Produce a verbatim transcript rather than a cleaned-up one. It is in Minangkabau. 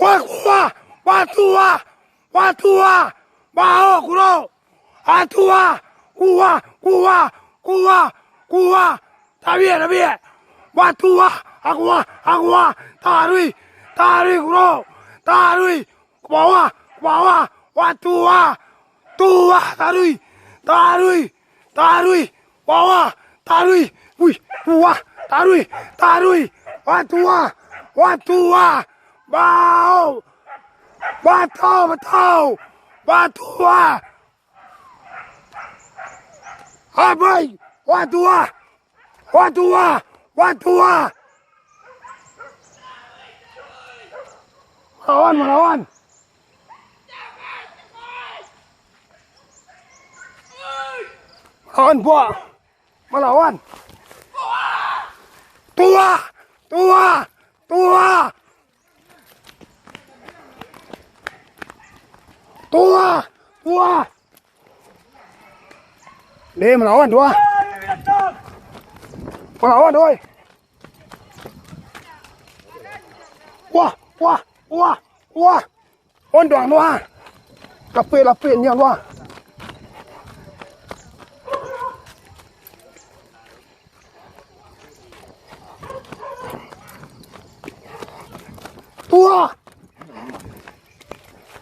Wah, kuah, wah, tuah, wah, tuah, bao, kuro. Atua, kuah, kuah, kuah, kuah. Tabiak, tabiak. Wah, tuah, akuah, akuah. Taruih, taruih, kuro. Taruih, ke bawah, ke bawah. Wah, tuah, tuah, taruih, taruih, taruih. Bawah, taruih, wih, kuah, taruih, taruih, wah, tuah, wah, tuah, bao, batau, batau, wah, tuah, abai, wah, tuah, wah, tuah, wah, tuah. Malawan, malawan. Malawan, buak. Malawan. Tuah! Tuah! Tuah! Tuah! Tuah! Deh, malawan, tuah! Malawan, oi! Wah, wah, wah, wah! Ondoang tu ah. Lapik-lapik nian tu ah. Tu ah.